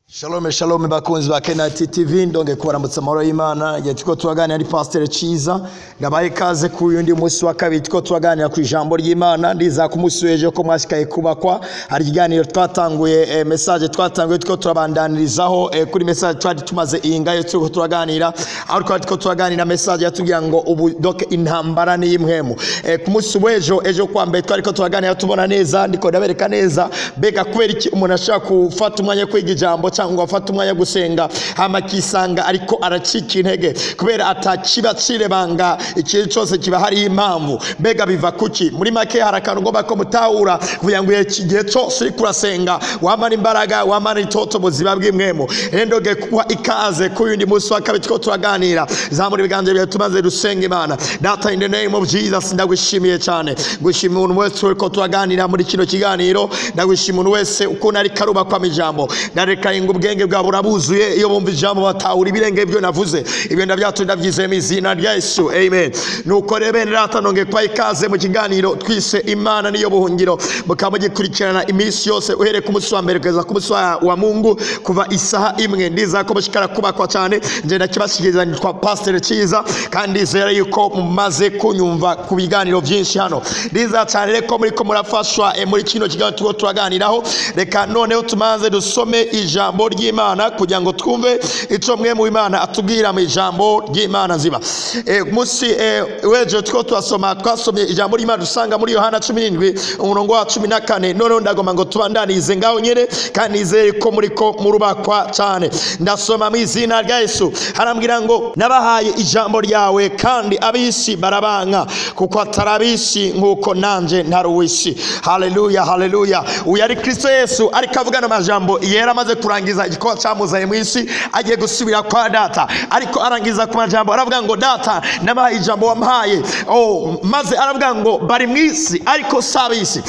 Shalom shalom bakunzi ba Kenati TV, ndonge kubaramutsa amahoro y'Imana. Igihe turiko turaganira ari Pasteur Ciza, ndabaye ikaze ku yundi munsi wa kabiri turiko turaganira ku ijambo ry'Imana. Ndiza ku munsi w'ejo ko mwashikaye kubakwa, hari ikiganiro twatanguye, message twatanguye turiko turabandanirizaho, kuri message twari tumaze ingayo turiko turaganira, aho twari turiko turaganira message yatubwira ngo ubu donc intambara ni imwemu. Ku munsi w'ejo, ejo kwa mbere twariko turaganira tubona neza, ndiko ndabereka neza bega kubera iki umuntu ashaka gufata umwanya kwiga ijambo cyangwa afata umwanya gusenga hama kisanga ariko aracika intege kubera atakiba cirebanga ikintu cyose kiba hari impamvu. Mbega biva kuki? Muri make hari akantu ngomba ko mutahura kugira ngo igihe cyose uri kurasenga wamara imbaraga, wamara itoto buzima bw'imwemu. Rero kuba ikaze ku yundi munsi wa kabiri two turaganira, zamura ibiganza byawe tumaze dusenga Imana. Data, in the name of Jesus, ndagushimiye cyane, ngushimiye umuntu wese uriko turaganira muri kino kiganiro, ndagushimiye umuntu wese ukuntu ari karuba kwa mijambo, ndareka ngo ubwenge bwabo burabuzuye, iyo bumva ijambo batahura ibirenge byo navuze, ibyo ndabyatu ndabyizeye mu izina rya Yesu, amen. Nuko rero bene data, nonge kwa ikaze mu kiganiro twise Imana niyo buhungiro, mukaba mugikurikirana iminsi yose uhereye ku munsi wa mbere kugeza ku munsi wa Mungu kuva isaha imwe. Ndiza ko mushikara kubakwa cyane, nje ndakibashikiriza nitwa Pastor Ciza, kandi ndizera yuko mumaze kunyumva ku biganiro byinshi hano. Ndiza cyane reko muri ko murafashwa muri kino kiganiro turiko turaganiraho. Reka noneho tumanze dusome ijambo ry'Imana kugira ngo twumve ico mwe mu Imana atubwira mu ijambo ry'Imana nzima. Musi wejo two twasoma, twasomye ijambo ry'Imana dusanga muri Yohana 17 umurongo wa 14. Noneho ndagomba ngo tubandanize ngaho nyene, kandi nizere ko muri ko murubakwa cyane. Ndasoma mu izina rya Yesu, harambwira ngo nabahaye ijambo ryawe kandi abisi barabanka kuko atarabisi nkuko nanje ntari uw'isi. Haleluya, haleluya. Uyu ari Kristo Yesu ariko avugana amajambo yera amaze kurangiza igikorwa cyamuzanye mu isi, agiye gusubira kwa data, ariko arangiza ku majambo aravuga ngo data nabahaye ijambo wampaye. Oh, maze aravuga ngo bari mu isi ariko si ab'isi.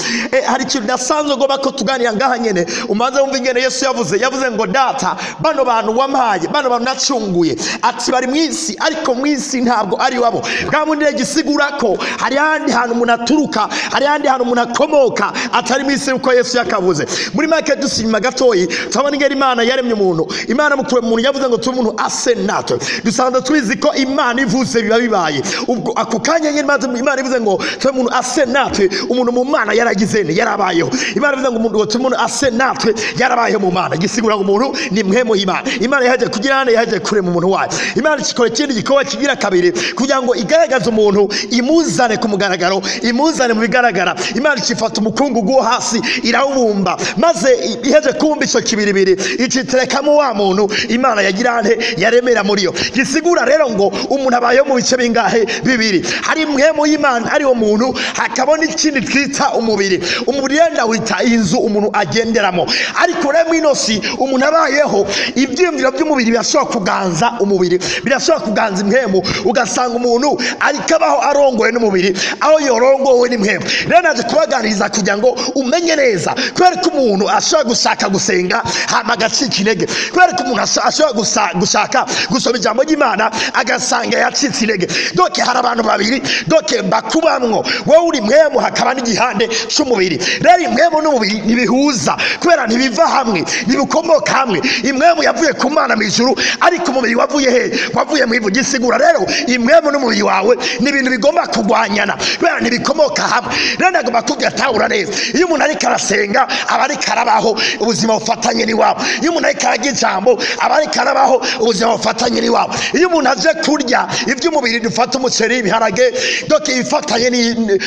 Hari ikintu nasanzwe ngomba ko tuganira ngaha nyene, umanze wumva ingene Yesu yavuze ngo data bano bantu wampaye, bano bantu nacunguye, ati bari mu isi ariko mu isi ntabwo ari wabo. Bwa bundi gisigura ko hari ahandi hantu umuntu aturuka, hari ahandi hantu umuntu akomoka atari mu isi uko Yesu yakavuze. Muri make dusima gatoyi turabona ingene Imana yaremye umuntu. Imana mukure umuntu yavuze ngo tube umuntu ase natwe. Dusanzwe tubizi ko Imana ivuze biba bibaye. Ubwo ako kanya nyene Imana ivuze ngo tube umuntu ase natwe, umuntu mu Mana yaragize ne yarabayeho. Imana ivuze ngo umuntu tube umuntu ase natwe yarabayeho mu Mana. Gisigura ngo umuntu ni mwemo Imana. Imana yaje kugira nde, yaje kurema umuntu wayo. Imana ikora ikindi gikorwa kigira kabiri kugira ngo igaragaze umuntu, imuzane ku mugaragaro, imuzane mu bigaragara. Imana ikifata umukungugu wo hasi irawubumba, maze iheje kumba ico kibiribiri iciterekamo wa muntu Imana yagira nte yaremera muri yo. Gisigura rero ngo umuntu abayeho mu bice bingahe? Bibiri. Hari mwemo y'Imana ari wo muntu, hakabona ikindi twita umubiri. Umubiri yenda wita inzu umuntu agenderamo, ariko rero mwinosi umuntu abayeho ibyiyumviro by'umubiri birashobora kuganza umubiri, birashobora kuganza impwemu, ugasanga umuntu ariko abaho arongowe n'umubiri aho yorongowe n'impwemu. Rero naje kubaganiriza kugira ngo umenye neza kubera ko umuntu ashobora gushaka gusenga hama agacika intege, kubera ko umuntu ashobora gushaka gusoma ijambo ry'Imana agasanga yacitse intege. Donc hari abantu babiri donc bakubamwo, wowe uri mwemu hakaba n'igihande c'umubiri. Rero imwemu n'umubiri ntibihuza kubera ntibiva hamwe, ntibikomoka hamwe. Imwemu yavuye ku Mana mu ijuru, ariko umubiri wavuye he? Wavuye mu ivu. Gisigura rero imwemu n'umubiri wawe ni ibintu bigomba kurwanyana kubera ntibikomoka hamwe. Rero ndagomba kugatahura neza, iyo umuntu ariko arasenga aba ariko arabaho ubuzima bufatanye n'iwabo. Iyo umuntu ariko aragira ijambo aba ariko arabaho ubuzima bufatanye n'iwabo. Iyo umuntu aje kurya iby'umubiri, dufata umuceri, ibiharage, donc ibifatanye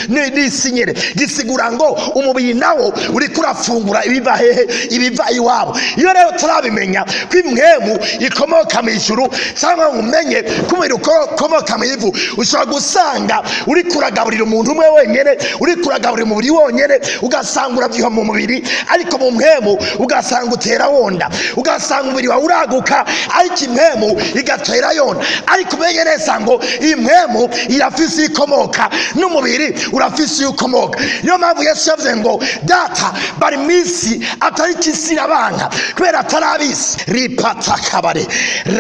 n'isi nyene. Gisigura ngo umubiri nawo uriko urafungura ibiva hehe? Ibiva iwabo. Iyo rero turabimenya ko imwemu ikomoka mu ijuru, cyangwa ngo umenye ko umubiri ukomoka mu ivu, ushobora gusanga uriko uragaburira umuntu umwe wenyene, uriko uragaburira umubiri wonyene, ugasanga uravyiha mu mubiri, ariko mu mwemu ugasanga utera wonda, ugasanga umubiri wawe uraguka, ariko imwemu igatera yonda. Ariko umenye neza ngo imwemu irafise ikomoka n'umubiri urafise ukomoka. Niyo mpamvu Yesu yavuze ngo data bari mu isi atari isi irabanka kubera atarabisi ripatakabare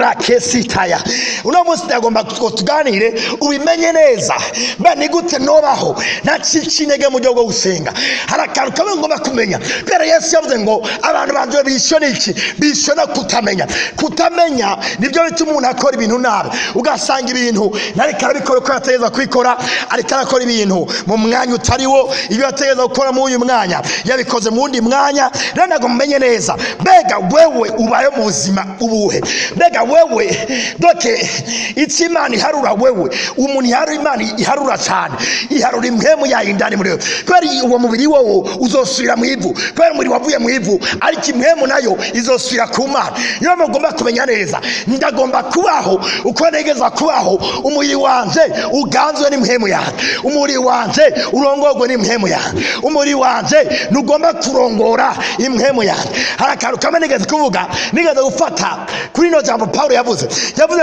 rakesitaya. Uno munsi ndagomba ngo tuganire ubimenye neza, mbe ni gute nobaho nacika intege mu buryo bwo gusenga. Hari akantu kamwe ngomba kumenya kubera Yesu yavuze ngo abantu banje bishwe n'iki? benshi bishwe no kutamenya. Kutamenya nibyo bituma umuntu akora ibintu nabi, ugasanga ibintu ntariko arabikora uko yategeza kubikora, ariko arakora ibintu mu mwanya utari wo, ibyo yategeza gukora mu uyu mwanya yabikoze mu wundi mwanya. Rero ntabwo mumenye neza mbega wewe ubaye mu buzima ubuhe, mbega wewe doke icyo Imana iharura wewe, umuntu iharura Imana iharura cyane, iharura impwemu yayo indani muri wewe, kubera uwo mubiri wowo uzosubira mu ivu, kubera umubiri wavuye mu ivu, ariko impwemu nayo izosubira ku Mana. Niyo mugomba kumenya neza, ndagomba kubaho uko ntegeza kubaho, umubiri wanje uganzwe n'impwemu yanjye, umubiri wanje urongorwe n'impwemu yanjye, umubiri wanje ntugomba kurongora impwemu yanjye. Hari akantu kamwe nigeze kuvuga, nigeze gufata kuri ino jambo Paulo yavuze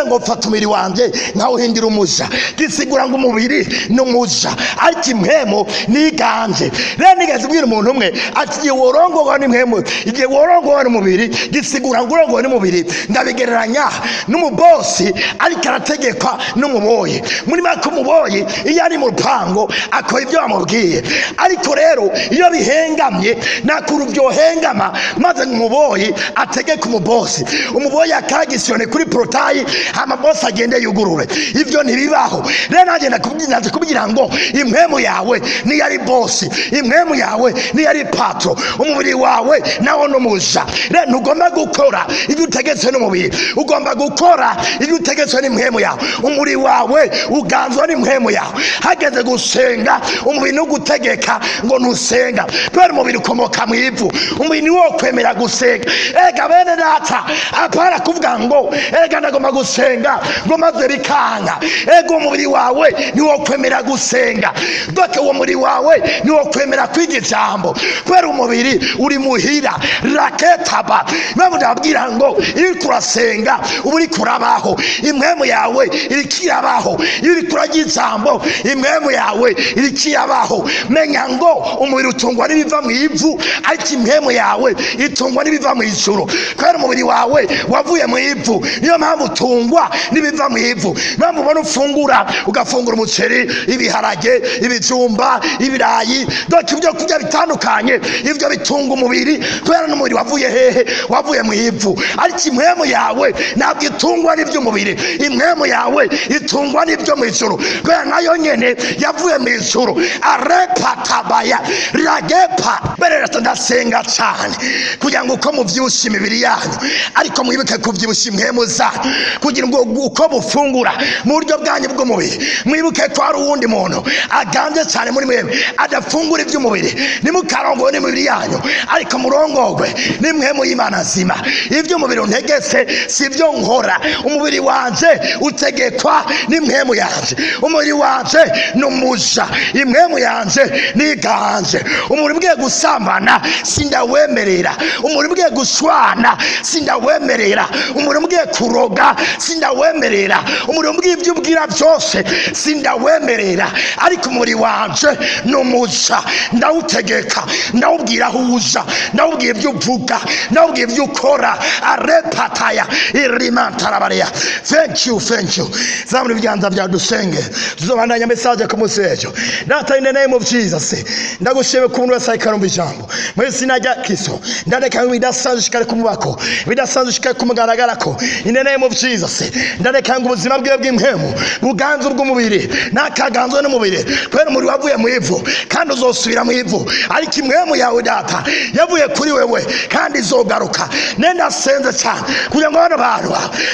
ngo mfata umubiri wanje nkawuhindura umuja, gisigura ngo umubiri ni umuja ariko impwemu niganje. Rero nigeze kubwira umuntu umwe ati igihe worongorwa n'impwemu, igihe worongorwa n'umubiri, gisigura ngo urongorwa n'umubiri, ndabigereranya n'umubosi ariko arategekwa n'umuboyi. Muri make umuboyi iyo ari mu rupango akora ibyo bamubwiye, ariko rero iyo bihengamye nakuru byohengama maze umuboyi ategeka umubosi, umuboyi akagisiyone kuri porotayi hama bosi agende yugurure. Ivyo ntibibaho. Rero nanjye ndaje kubwira ngo impwemu yawe niyo ari bosi, impwemu yawe niyo ari patro, umubiri wawe nawo n'umuja. Rero ntugomba gukora ibyo utegetswe n'umubiri, ugomba gukora ibyo utegetswe n'impwemu yawe. Umubiri wawe uganzwa n'impwemu yawe. Hageze gusenga umubiri nugutegeka ngo ntusenga, kubera umubiri ukomoka mu ivu, umubiri niwo kwemera gusenga. Ega bene data, apara kuvuga ngo ega ndagomba gusenga ngo maze bikanga. Ega umubiri wawe niwo kwemera gusenga, doke uwo mubiri wawe niwo kwemera kwiga ijambo, kubera umubiri uri muhira raketaba. Mpamvu ndababwira ngo iyo uriko urasenga uba uriko urabaho, impwemu yawe iriko irabaho. Iyo uriko urarya ijambo impwemu yawe iriko irabaho. Menya ngo umubiri utungwa n'ibiva mu ivu, ariko impwemu yawe itungwa n'ibiva mu ijuru, kubera umubiri wawe wavuye mu ivu. Niyo mpamvu utungwa n'ibiva mu ivu. Mpamvu ubona ufungura, ugafungura umuceri, ibiharage, ibijumba, ibirayi, doke ibyo kurya bitandukanye, ibyo bitunga umubiri, kubera n'umubiri wavuye hehe? Wavuye mu ivu. Ariko impwemu yawe ntabwo itungwa n'iby'umubiri, impwemu yawe itungwa n'ibyo mu ijuru, kubera nayo nyene yavuye mu ijuru. Arepatabaya ragepa. Berera ndasenga cyane kugira ngo uko muvyibusha imibiri yanyu, ariko mwibuke kuvyibusha impwemu zanyu, kugira ngo uko mufungura mu buryo bwanyu bw'umubiri, mwibuke ko hari uwundi muntu aganje cyane muri mwebwe adafungura iby'umubiri. Nimukarongorwe n'imibiri yanyu, ariko murongorwe n'impwemu y'Imana nzima. Iby'umubiri untegetse si byo nkora, umubiri wanje utegekwa n'impwemu yanje, umubiri wanje ni umuja, impwemu yanje niganje. Umubiri ugiye gusambana sindawemerera, umubiri ugiye gushwana sindawemerera, umubiri ugiye kuroga sindawemerera, umubiri ugiye ibyo ubwira byose sindawemerera, ariko umubiri wanje ni umuja, ndawutegeka, ndawubwira aho uja, ndawubwira ibyo uvuga, ndawubwira ibyo ukora. Arepataya irimantarabariya. Thank you, thank you. Zamura ibiganza byawe dusenge, tuzobandanya message ku munsi w'ejo. Data, in the name of Jesus, ndagushimye ku muntu wese ariko arumva ijambo mu izina rya Kristo. Ndareka ngo ibidasanzwe ushikare kumubako, ibidasanzwe ushikare kumugaragarako, in the name of Jesus. Ndareka ngo ubuzima bwiwe bw'impwemu buganze ubw'umubiri, nakaganzwe n'umubiri, kubera umubiri wavuye mu ivu kandi uzosubira mu ivu, ariko impwemu yawe data yavuye kuri wewe kandi izogaruka. Nenda senze cyane kugira ngo bano bantu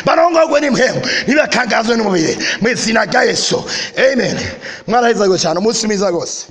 barongorwe n'impwemu ntibakangazwe n'umubiri, mu izina rya Yesu, amen. Mwarahezagwe cyane, umunsi mwiza rwose.